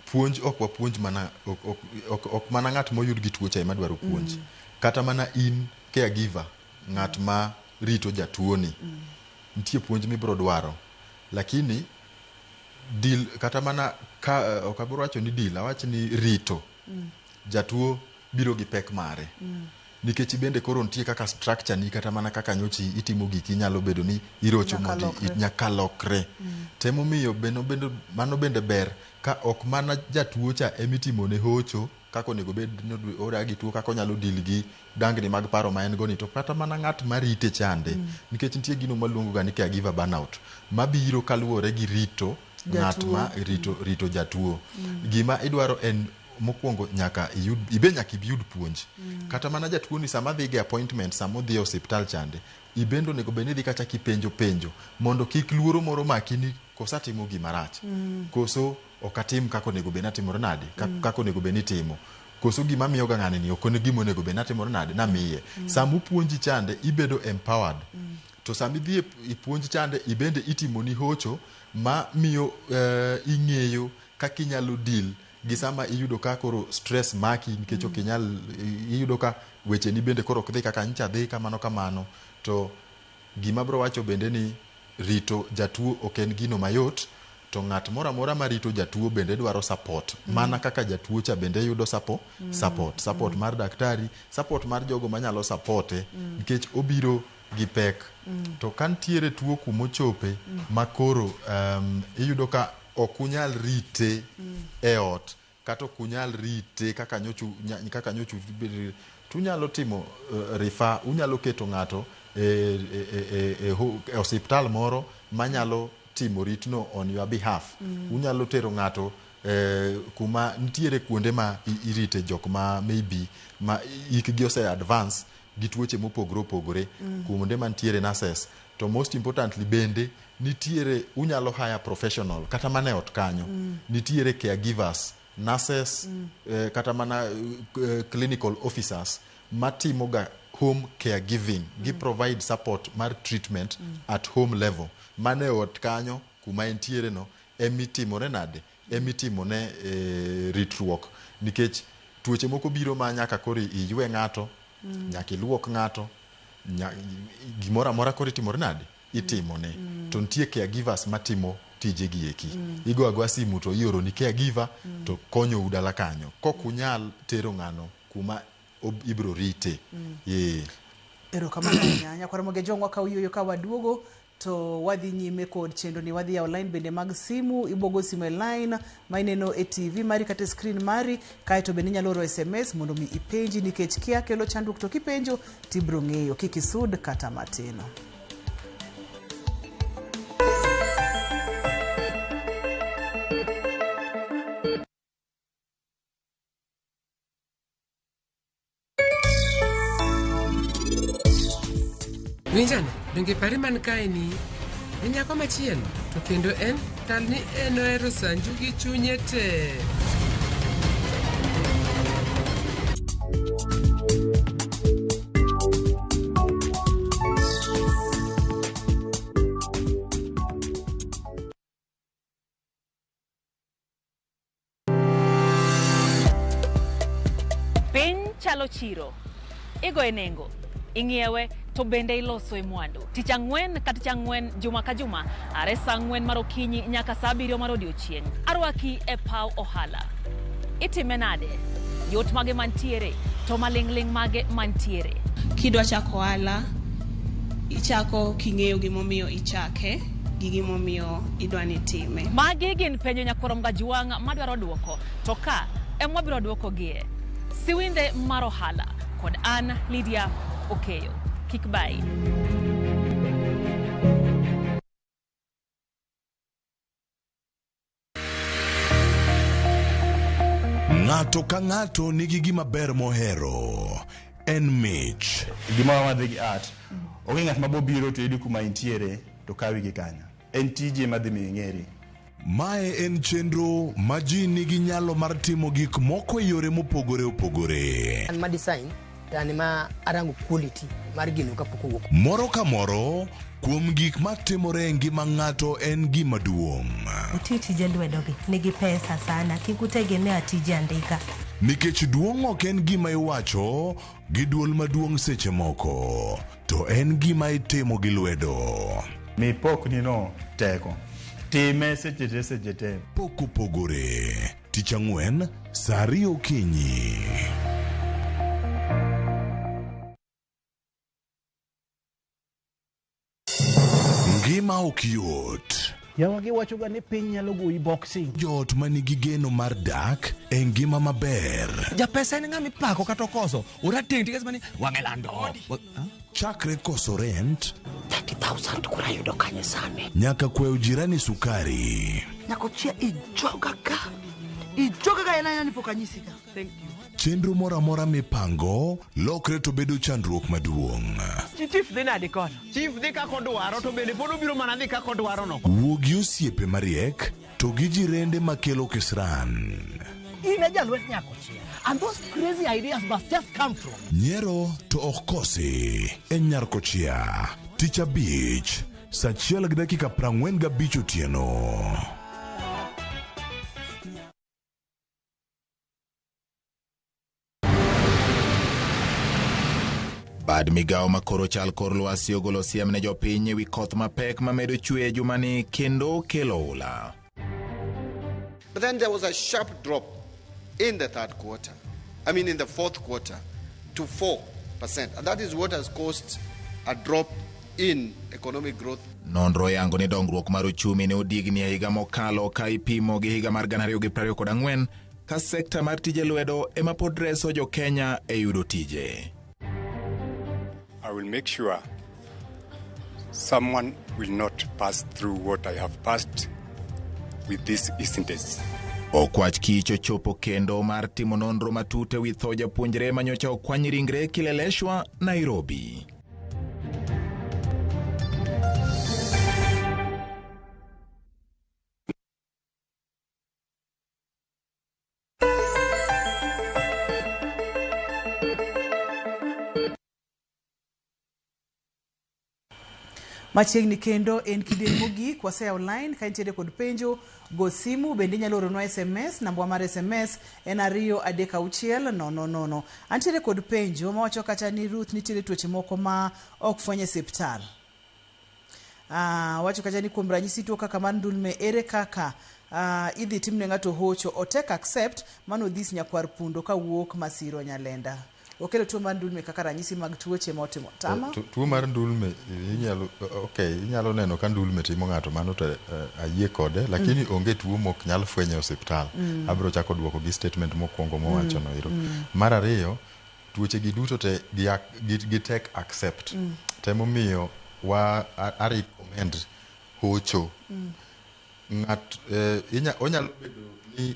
puonj ok wapuonj mana ok mana ng'at moyud gi tuo cha ema dwaro puonj. Kata mana in caregiver, ng'at ma rito jatuo ni, nitie puonj mibiro dwaro. Lakini deal kata mana ka ok abiro wacho ni deal, awach ni rito jatuo biro gi pek mare. Nikech bende koro nitie kaka structure ni kata mana kaka nyochi itimo giki nyalo bedo ni irocho mondo nyaka lokre. Temomiyo mano bende ber ka ok mana jatuo cha emitimo ne hocho kaka onego bed ni odak gi tuo, kaka onyalo deal gi dangni mag paro ma en go ni, to kata mana ng'at marite chande. Nikech nitie gino maluongo ga ni caregiver burnout mabiro kaluwore gi rito ng'at ma rito jatuo. Gima idwaro en mokwongo nyaka iyud ibe nyaka iyud puonj. Kata mana jatuo ni sama dhi gi appointment, sama odhi e osiptal chande, ibende onego bed ni idhi kacha kipenjo penjo mondo kik luoro moro maki ni koso atimo gima rach, koso ok atim kaka onego bed ni atimore nade, kaka onego bed ni itimo, koso gima miyo ga ng'ani ni ok en gima onego bed ni atimore nade namiye. Sama opuonji chande ibedo empowered. To sama idhi e puonj chande ibende itimoni hocho ma miyo ing'eyo kaka inyalo deal gi sama iyudo ka koro stress maki nikech ok inyal iyudo ka wecheni bende koro ok dhi kaka nyocha dhi kamano kamano. To gima abiro wacho bende ni rito jatuo ok en gino mayot, to ng'at moro amora marito jatuo bende dwaro support. Mana kaka jatuo cha bende yudo support mar daktari, support mar jogo manyalo supporte nikech obiro gi pek. To ka nitiere tuo kumochope ma koro iyudo ka ok unyal rite e ot kata ok unyal rite kaka nyocha tunyalo timo refer, unyalo keto ng'ato e osiptal moro manyalo timo ritno on your behalf. Unyalo tero ng'ato kuma nitiere kuonde ma irite jok ma maybe ma hikgi ose advance gi tuoche mopogore opogore, kuonde mantiere nurses. To most importantly bende nitiere unyalo hire professional kata mana e ot kanyo. Nitiere caregivers, nurses, kata mana clinical officers matimo ga home caregiving. Gi provide support mar treatment at home level. Mano e ot kanyo kuma entiere no emitimore nade, emitimone ritruok. Nikech tuoche moko biro ma nyaka koro iywe ng'ato, nyaka iluok ng'ato. Gimoro amora koro itimore nade? Itimone. To nitie caregivers matimo tije gi eki. Igo agoa simu to ioroni caregiver to konyou dala kanyo. Kok unyal tero ng'ano kuma ibro rite. Erokamano ahinya. Nyakwar Ramogi Ojwang' ka uyueyo ka waduogo to wadhi nyime kod chenro ni. Wadhi yawo line bende mag simu. Ibogo simu e line ma ineno e TV mari kata e screen mari, kaeto bende inyalo oro SMS mondo mi ipenji, nikech kia kelo chandruok, to kipenjo tibro ng'eyo. Kik isud kata matin. Winjane, donge pari man kae ni e nyako machielo to kendo en tal ni en ohero Sanju gi chunye te. Piny chalo chiro. Igoye nengo, ing'iewe to bende iloso e mwandu. Tich ang'wen ka tich ang'wen, juma ka juma, are saa 4 mar okinyi nyaka saa 7 mar odiochieng'. Arwaki e paw ohala. Itime nade? Yot mage mantiere, to maling'ling' mage mantiere. Kidwa chako ohala, ichako king'eyo gimomiyo ichake gi gimomiyo idwa ni itime. Magi gin penjo, nyakwar Mgajuang', madwaro duoko. To ka ema wabiro duokogie. Siwinde mar ohala kod an Lydia Okeyo. Kik bai. Ng'ato ka ng'ato nigi gima ber mohero. En mich. Gimoro madhi gi art, onge ng'at ma bobiro to yudi kuma intiere to kawi gi kanyo. En tiji ema dhi miyo ing'eri. Mae en chenro ma ji nigi nyalo mar timo gik moko e yore mopogore opogore. An ma design to an ma arango quality mar gino kapok owuok. Moro ka moro kuom gik matimore e ngima ng'ato en gima duong'. Uti tije lwedogi nigi pesa sana, kik utegemea tije andika. Nikech duong' ok en gima iwacho gi duol maduong' seche moko, to en gima itimo gi lwedo. Mi pokni no teko. Time seche te seche te. Pok opogore. Tich ang'wen, saa 2 okinyi. Ngima ok yot. Yawa giwachoga ni piny nyalo goyi boxing. Joot ma nigi geno mar dak e ngima maber. Japesa en ng'ama ipako kata okoso. Orateng' tikes mani wang'e lando. Chakre koso rent 30,000 koro ayudo kanye sani. Nyaka kwayo jirani sukari. Nyakochia ijoga ka. Ijoga ka en aena ni pok anyisi ka. Thank you. Chenro moro amora mipango lokre to bedo chandruok maduong'. Chief dhi nade kono? Chief dhi kaka odwaro to bende pod obiro mana dhi kaka odwaro no. Wuo gi osiepe mariek to gi jirende makelo kisran. In e jalwet Nyakochia. And those crazy ideas must just come from. Nyiero to ok kosi e Nyarkochia. Tich abich, saa 1:45 otieno. Bad migawo makoro chal kor lwasi ogolo siem ne jopiny ewi koth mapek mamedo chwe e jumani kendo kelo oula. But then there was a sharp drop in the third quarter, I mean in the fourth quarter, to 4%. And that is what has caused a drop in economic growth. Nonro yango ni dongruok mar uchumi ne odigni e higa mokalo ka ipimo gi higa mar 2024 ka sekta mar tije lwedo ema pod reso jo Kenya e yudo tije. I will make sure someone will not pass through what I have passed with these incidents. Okwach kich ochopo kendo mar timo nonro matut ewi tho japuonjre manyocha okwany ringre Kileleshwa, Nairobi. Machiegni kendo en kidieny mogik, waseyawo line ka intiere kod penjo, go simu, bende inyalo oronwa SMS, nambwa mar SMS en 236 000. Antiere kod penjo mawacho kacha ni Ruth nitiere tuoche moko ma ok fweny e siptal. Wacho kacha ni kuom ranyisi tuo kaka mar ndulme ere kaka idhi timne ng'ato hocho otek accept mano dhis nyakwar pundo kawuok Masiro Nyalenda. Okelo tuo mar ndulme kaka ranyisi mag tuoche ma otimo tama. Tuo mar ndulme inyalo, okay, inyalo neno ka ndulme timo ng'ato mano to ayie kode, lakini onge tuo mok nyal fwenyo e osiptal. Abiro chako duoko gi statement mokwongo mowacho no ero. Mar ariyo, tuoche gi duto te gi tek accept. Temomiyo wa a recommend hocho. Ng'at onyalo bedo ni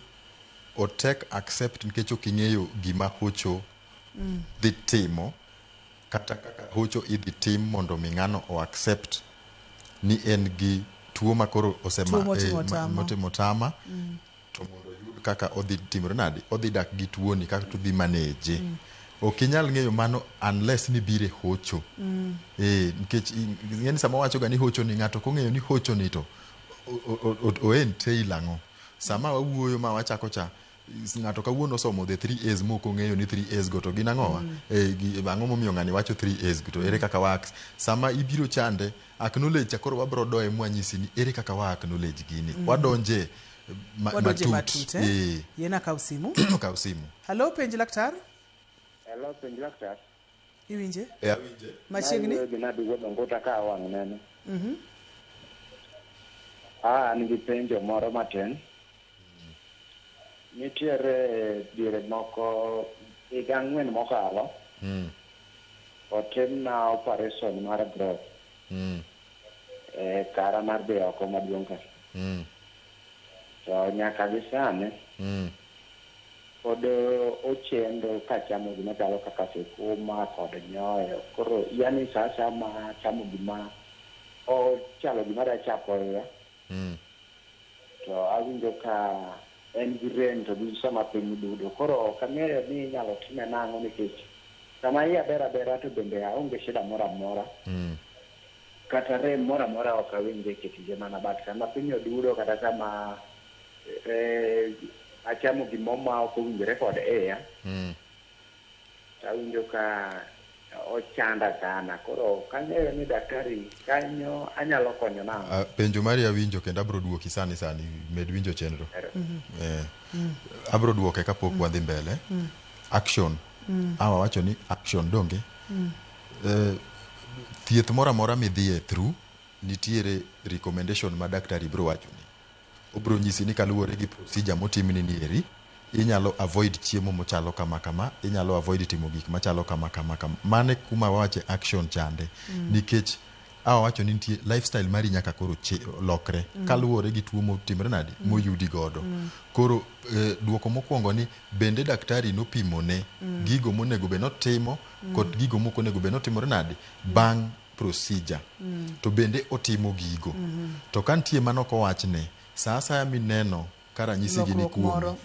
otek accept nikech ok ing'eyo gima hocho dhi timo kata kaka hocho idhi tim mondo mi ng'ano o accept ni en gi tuo ma koro osema Tuo motimo tama. Motimo tama to mondo oyud kaka odhi timore nade, odhi dak gi tuoni kaka to odhi manage. Ok inyal ng'eyo mano unless ni bire hocho. Nikech ing'e ni sama wacho ga ni hocho ni ng'ato ok ong'eyo ni hocho ni to o entail ang'o. Sama wawuoyo ma wachako cha, ng'ato kawuono osomo the 3 A's mok ong'eyo ni 3 A's go to gin ang'owa. Ang'o momiyo ng'ani wacho 3 A's go to ere kaka wa sama ibiro chande acknowledge cha koro wabro doye mwanyisi ni ere kaka wa acknowledge gini. Wadonje Wadonje matut. Matut, eh? Yiena kaw simu. Kaw simu. Hello, penj laktar. Hello, penj laktar. Iwinje? Awinje. Machiegni. Nawuoyo gi Nabi Wuod Onguta ka wang' neno. An gi penjo moro matin. Nitiere diere moko higa 4 mokalo otimna operation mar growth e kara mar dhi oko maduong' ka. To nyaka gi sani pod ochendo kachamo gima chalo kaka sikuma kod nyoyo. Koro yani sa asaya ma achamo gima ochalo gima da chako iya to awinjo ka en gi rem to gi sama piny dudo. Koro ok ang'eyo ni inyalo time nang'o nikech sama iya ber abera to bende aonge shida moro amora. Kata rem moro amora ok awinj e kit ngimana, but sama piny odudo kata sama achamo gimoro ma ok owinjore kod iya to awinjo ka ochanda sana. Koro ok ang'eyo ni daktari kanyo anyalo konyo nang'o. Penjo mari awinjo kendo abro duoki sani sani, med winjo chenro. Abro duoke kapok wadhi mbele. Action. Awa wacho ni action donge. Thieth moro amora midhiye through nitiere recommendation ma daktari bro wachoni. Obro nyisi ni kaluwore gi procedure motimni ni eri, inyalo avoid chiemo mochalo kama kama, inyalo avoid timo gik machalo kama kama kama. Mane kuma wawache action chande. Nikech awa wacho ni nitie lifestyle mari nyaka koro lokre kaluwore gi tuo motimre nade moyudi godo. Koro duoko mokwongo ni bende daktari nopimone gigo monego bed notimo kod gigo mok onego bed notimore nade bang' procedure. To bende otimo gigo. To ka nitie mano kowachne, sa asaya mineno ka ranyisi gi ni Lokruok kuomi, moro.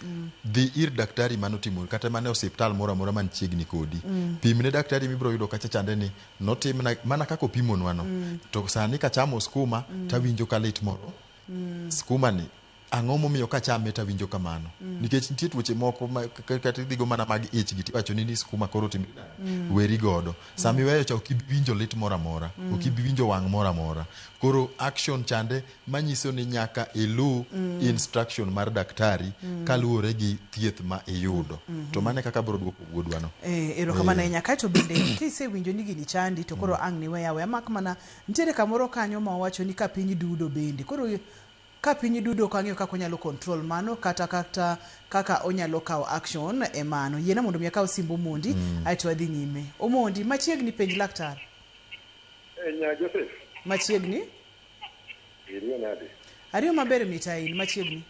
Dhi ir daktari manotimo kata mana e osiptal moro amora manchiegni kodi. Pimne daktari mibiro yudo kacha chande ni notimna mana kaka opimonwa no. To sani kachamo skuma tawinjo ka lit moro. Skuma ni ang'o momiyo kachame tawinjo kamano? Nikech nitie tuoche moko ma kata idhigo mana mag ich gi tiwacho ni ni skuma koro timri nade? Weri godo. Sama iweyo cha ok ibi winjo lit moro amora, ok ibi winjo wang' moro amora. Koro action chande manyiso ni nyaka ilu instruction mar daktari kaluwore gi thieth ma iyudo. To mano e kaka abiro duoko wuodwa no. Erokamano ahinya. Kaeto bende kisewinjo ni gini chandi to koro ang' niweya aweya mak mana nitiere kamoro kanyo ma owacho ni ka piny dudo bende. Koro ka piny dudo ok ang'eyo kaka onyalo control mano kata kaka onyalo kawo action e mano. Yiena mondo mi akaw simb Omondi aeto wadhi nyime. Omondi, machiegni penj laktar. Nya Joseph. Machiegni. Iriyo nade? Ariyo maber mita in machiegni.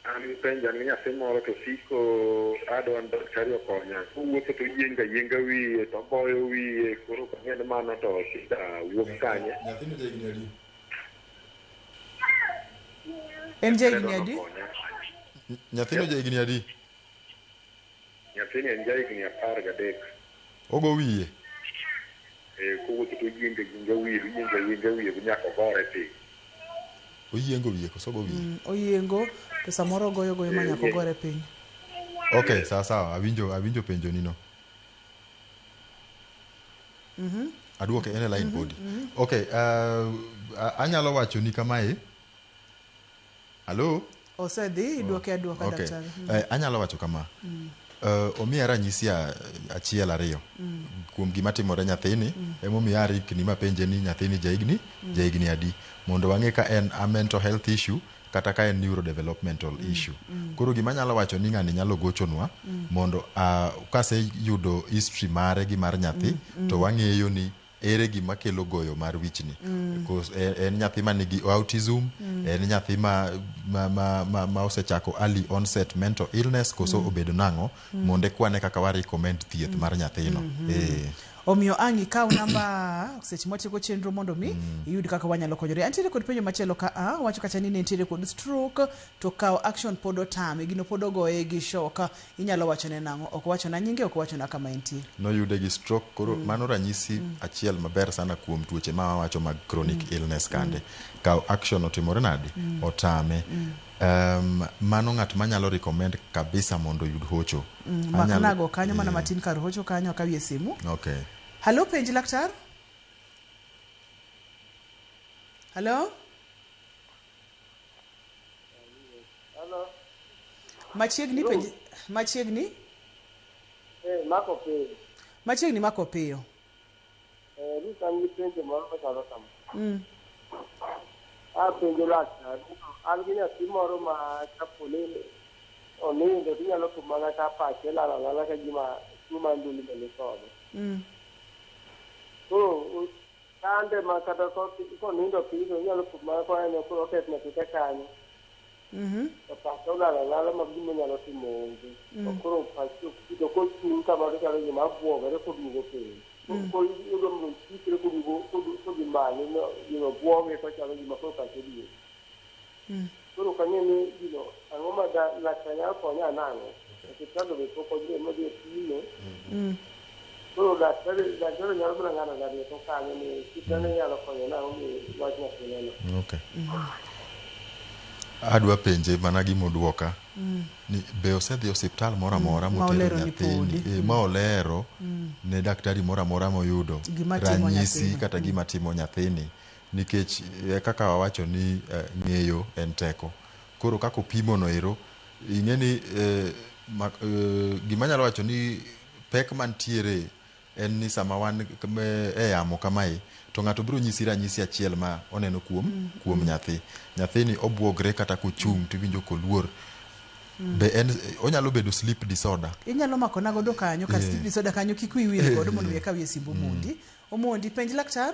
An gi penjo, an gi nyathi moro to siko adwa ni daktari okonya. Kowuotho to oyiengo ayienga wiye to ogoyo wiye koro ok ang'e ni mano to shida wuok kanye. Nyathino jahigni adi? En jahigni adi? Nyathino jahigni adi? Nyathini en jahigni 13. Ogo wiye? Kowuotho to oyiengo ayienga wiye, oyiengo ayienga wiye nyaka ogore piny. Oyiengo wiye koso ogo wiye? Oyiengo to samoro ogoyo goyo ma nyaka ogore piny. Okay, sawa sawa, awinjo penjo nino. Aduoke en e line podi. Okay, anyalo wacho ni kamae. Hello? Osedhi, iduoke aduoka. Okay. Daktari. Anyalo wacho kama. Omiya ranyisi achiel ariyo kuom gima timore nyathini. Emomiyo arikni mapenje ni nyathini jahigni jahigni adi, mondo wang'e ka en a mental health issue kata ka en neurodevelopmental issue. Koro gima anyalo wacho ni ng'ani nyalo gochonwa mondo kaseyudo history mare gi mar nyathi to wang'eyo ni ere gima kelo goyo mar wichni. En nyathi manigi autism, en nyathi ma osechako early onset mental illness koso obedo nang'o, mondo ekwane kaka wa recommend thieth mar nyathino. Omiyo ang' ikaw namba seche mwatieko chenro mondo mi iyud kaka wanyalo konyore. Antiere kod penjo machielo ka a wacho kacha ni ne nitiere kod stroke to kawo action pod otame, gino pod ogoye gi shock. Inyalo wachone nang'o? Ok wachona nyinge, ok wachona kama entie. Noyude gi stroke koro mano ranyisi achiel maber sana kuom tuoche ma wawacho mag chronic illness kande. Kaw action otimore nade? Otame. Mano ng'at manyalo recommend kabisa mondo oyud hocho. Mak nago kanyo mana matin kar hocho kanyo akawie simu. Okay. Halo, penj laktar. Halo? Halo. Machiegni penj machiegni. Mako piyo. Machiegni mako piyo. Ruth an gi penjo moro machalo kama. Apenjo laktar, an gi nyathi moro ma kapo ni onindo to inyalo po mana ka pache lal alala ka gima tuo mar ndulme ni kode. Koro chande ma kata konindo piny to inyalo po mana koneno koro oket nyathi kanyo. To pache olal alala ma gima onyalo timo onge. To koro pache ok ti to kochung' kamano to chalo gima buogore koduogo piny. Koro iyudo mondo ochikre koduogo kodhi malo gino buoge kochalo gima koro pache duogo. Koro ok ang'e ni gino ang'o ma laktar nyalo konya nang'o. Osiptal be pok odhi modhi opime. Koro daktari nyalo mana ng'ado na rieko kanyo ni kitane nyalo konyo nang'o gi wach nyathineno. Okay. Adwa penje mana gimoduoka ni be osedhi osiptal moro amora Ma motero olero ni nyathini podi. Ma olero ne daktari moro amora moyudo Gima timo ranyisi nyathino. kata gima timo nyathini nikech kaka wawacho ni ng'eyo en teko. Koro kaka opimo no ero ing'e ni gima anyalo wacho ni pek mantiere en ni sama wan e yamo kamae to ng'ato biro nyisi ranyisi achiel ma oneno kuom nyathi. Nyathini obuogre kata kochung' tiwinjo koluor. Be en onyalo bedo sleep disorder. Inyalo mako na godo kanyo kar sleep disorder kanyo kik wiyi wil godo mondo mi akawie simb Omondi. Omondi penj laktar.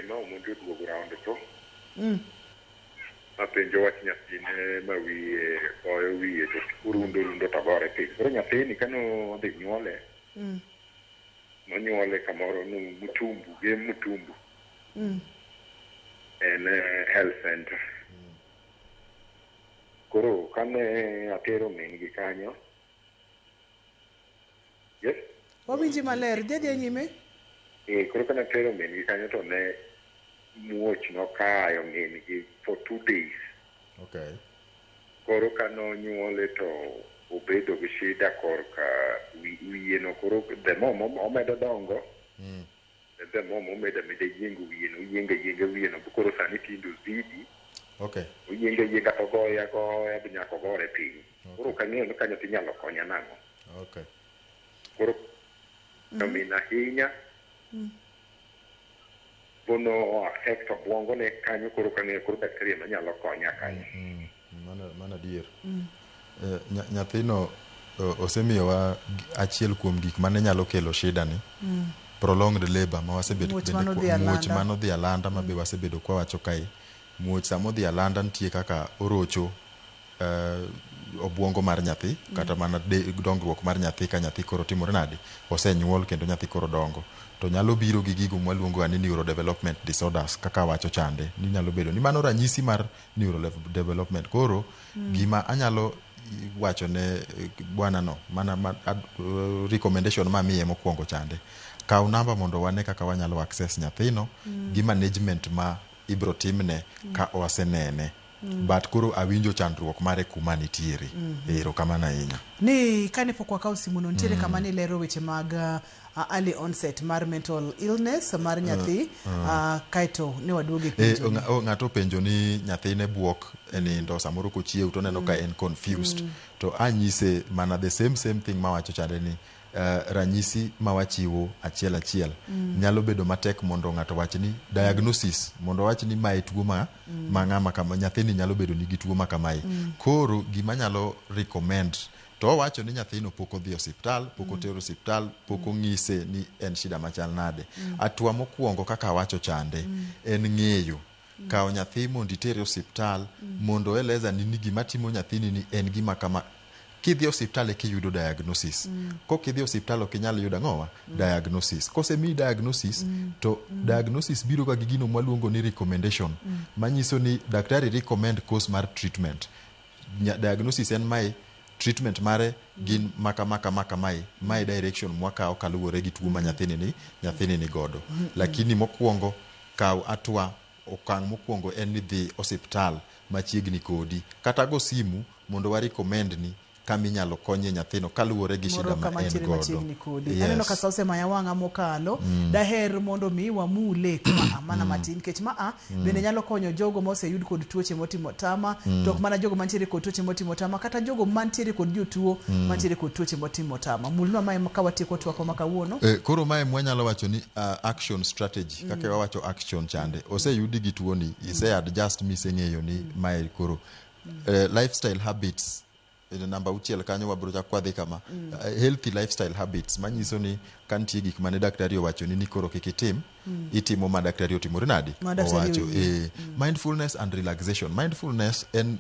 Ma Omondi oduogo round to. Apenjo wach nyathine ma wiye goyo wiye to orundo rundo to gore piny. Koro nyathini kane odhi nyuole, nonyuole kamoro no Mutumbu, Gem Mutumbu. En health center. Koro kane atero min gi kanyo. Yes? Wawinji maler, dhi adhiya nyime. Koro kane atero min gi kanyo to ne muoch nokayo min gi for 2 days. Okay. Koro kanonyuole to obedo gi shida korka wiye no koro the more omedo dongo, the more omedo ameda yiengo wiye no, oyiengo ayienga wiye no, koro sani tinde ozidi. Okay. Oyiengo ayienga to ogoye agoya nyaka ogore piny. Koro ok ang'eyo ni ka nyathi nyalo konya nang'o. Okay. Koro min ahinya bono affect obwongo ne kanyo koro ok ang'eyo koro daktari ema nyalo konya kanyo. Mano adier. Nyathino osemiyowa achiel kuom gik mane nyalo kelo shida ni. Prolonged labor ma wasebedo Muoch bende mano dhi muoch alanda. mano dhi alanda ma be wasebedo kwa wacho kae. Muoch sama odhi alanda nitie kaka orocho obwongo mar nyathi kata mana dongruok mar nyathi ka nyathi koro timore nade, osenyuol kendo nyathi koro dongo. To nyalo biro gi gigo mwaluongo ni neurodevelopment disorders kaka wacho chande ni nyalo bedo ni mano ranyisi mar neurodevelopment. Koro gima anyalo wacho ne bwana no mana recommendation mamiye mokwongo chande. Kaw namba mondo wane kaka wanyalo access nyathino gi management ma ibro timne ka wasenene. But koro awinjo chandruok mare kuma nitiere. Erokamano ahinya. Ni kane pok wakawo simuno nitiere kama nilero weche mag early onset mar mental illness mar nyathi, kaeto ne waduogo e penjo ni. Ng'ato openjo ni nyathine buok e nindo, samoro kochiew to oneno ka en confused. To anyise mana the same same thing mawacho chande ni ranyisi ma wachiwo achiel achiel nyalo bedo matek mondo ng'ato wach ni diagnosis, mondo wach ni mae tuo ma ma ng'ama kama, nyathini nyalo bedo nigi tuo ma kamae. Koro gima nyalo recommend to owacho ni nyathino pok odhi e osiptal, pok otero osiptal, pok ong'ise ni en shida machal nade. Hatua mokwongo kaka awacho chande en ng'eyo kawo nyathi mondo itere osiptal mondo eleza ni ni gima timo nyathini ni en gima kama. Kidhi e osiptal eka iyudo diagnosis. Kok idhi e osiptal ok inyal yudo ang'owa diagnosis. Kosemiyi diagnosis to diagnosis biro ga gi gino mwaluongo ni recommendation, manyiso ni daktari recommend course mar treatment. Diagnosis en mae, treatment mare gin maka maka maka mae, mae direction mwakawo kaluwore gi tuo ma nyathini ni godo. Lakini mokwongo kaw hatua, okang' mokwongo en ni dhi osiptal machiegni kodi kata go simu mondo wa recommend ni kama inyalo konyie nyathino kaluwore gi shida moro ma kama en ntiere godo. Machiegni kodi. Yes. Aneno ka sa osemaya wang'a mokalo. Daher mondo mi wamule maa mana matin, nikech maa bende nyalo konyo jogo moseyud kod tuoche motimo tama, to ok mana jogo mantiere kod tuoche motimo tama, kata jogo mantiere kod jotuo mantiere kod tuoche motimo tama. Mulnwa mae ka watieko twakwa ma kawuono. Koro mae mwanyalo wacho ni action strategy. Kaka wawacho action chande, oseyudi gi tuoni, ise adjust miseng'eyo ni mae koro lifestyle habits namba 6 kanyo wabro chak kwadhi kama. Healthy lifestyle habits manyiso ni ka nitie gik mane daktari owacho ni koro kik itim, itimo ma daktari otimore nadi Ma daktari owacho. oyie. Mindfulness and relaxation. Mindfulness en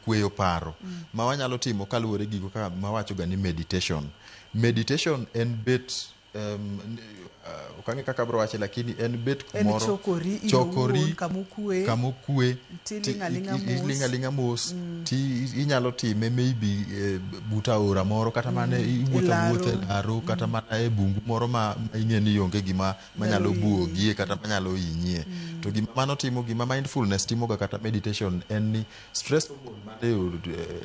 kweyo paro ma wanyalo timo kaluwore gi gigo kaka mawacho ga ni meditation. Meditation en bet ok ang'e kaka abro wache, lakini en bet En kumoro chokori in chokori owuon kamokwe kamokwe tiling' aling'a mos. Iling' aling'a mos ti inyalo time maybe but aora moro kata mana iwuotho E laro. Awuotha e laro kata mana e bungu moro ma ing'e ni onge gima manyalo Nyalo hinyi. Buogie kata manyalo hinyie. To gima mano timo, gima mindfulness timoga kata meditation en ni stress hormone man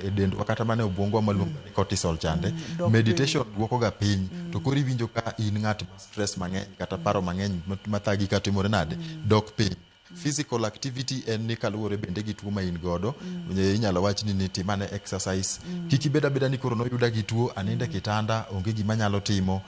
e dendwa kata mana e obwongowa maluongo ni cortisol chande Dok meditation duokoga piny. To koro iwinjo ka in ng'at ma stress mang'eny kata paro mang'eny mathagi katimore nade dok piny. Physical activity en ni kaluwore bende gi tuo ma in godo, inyalo wach ni tim ane exercise. Kik ibed abeda ni koro noyuda gi tuo, anindo e kitanda, onge gima anyalo timo,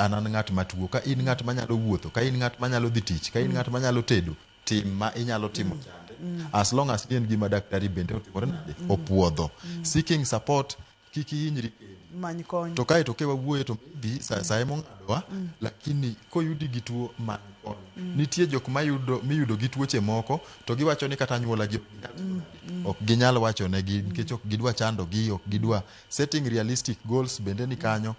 an ng'at matuo. Ka in ng'at manyalo wuotho, ka in ng'at manyalo dhi tich, ka in ng'at manyalo tedo, tim ma inyalo timo chande, as long as ni en gima daktari bende otimore nade opuodho. Seeking support, kik ihinyri kendi. Many kony. To kae to ke wawuoye to maybe sa emong'adowa, lakini koyudi gi tuo, many kony. Nitie jok mayudo miyudo gi tuoche moko to giwacho ni kata anyuola gi ok ginyal wacho negi nikech ok gidwa chando gi, ok gidwa. Setting realistic goals bende ni kanyo.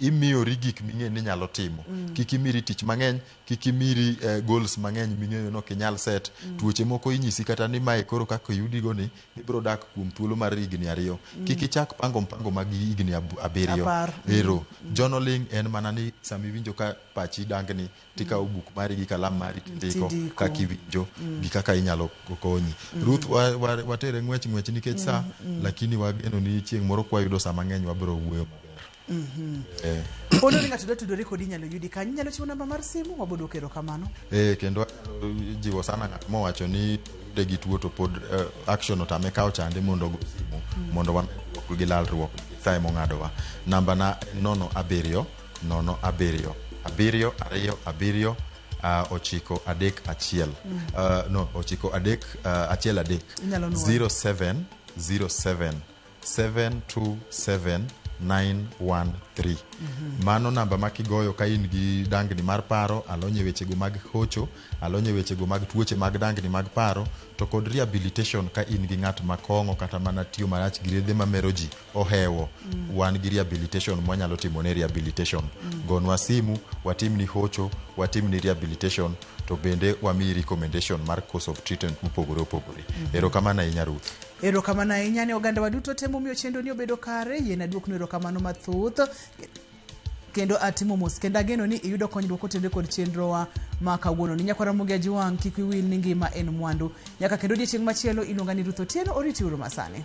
Imiyori gik ming'e ni nyalo timo. Kik imiri tich mang'eny, kik imiri goals mang'eny ming'eyo ni ok inyal set. Tuoche moko inyisi kata ni mae koro kaka oyudigo ni ibiro dak kuom thuolo mar higni 2. Kik ichak pango mpango mag higni 7. 10. Ero journaling en mana ni sama iwinjo ka pachi dangni, tikawo buk mari gi kalam mari tindiko Tindiko. Kaka iwinjo gi kaka inyalo konyi. Ruth, watere ng'wech ng'wech nikech sa, lakini wageno ni chieng' moro kwayudo sa mang'eny wabiro wuoyo maber. Pono ni ng'ato dwa tudore kodi, inyalo yudi kanyo, inyalo chiwo namba mar simu, waboduoko erokamano. Kendo anyalo jiwo sana ng'at mowacho ni oyude gi tuo to pod action otame kawo chande mondo ogo simu mondo wamed wuok gi lalruok nikech sa emong'adowa. Namba na en 07 0 7 7 2 7 9 3 1, no 9 3 1 3. Inyalo nuoyo. 07 07 727 913. Mano namba ma kigoyo ka in gi dangni mar paro, alony e wechego mag hocho, alony e wechego mag tuoche mag dangni mag paro, to kod rehabilitation ka in gi ng'at ma kong'o kata mana tiyo marach gi yedhe mamero ji ohewo. Wan gi rehabilitation mwanyalo timone rehabilitation. Gonwa simu, watimni hocho, watimni rehabilitation, to bende wamiyi recommendation mar course of treatment mopogore opogore. Erokamano ahinya, Ruth. Erokamano ahinya ne oganda wa duto te momiyo chenro ni obedo kare. Yien aduoknu erokamano mathoth. Kendo atimo mos kendo ageno ni iyudo konyruok kotenore kod chenrowa ma kawuono ni. Nyakwara Ramogi Ajwang', kik wiyi wil ni ngima en mwandu. Nyaka kendo odiechieng' machielo, iluonga ni Ruth Otieno, oriti uru masani.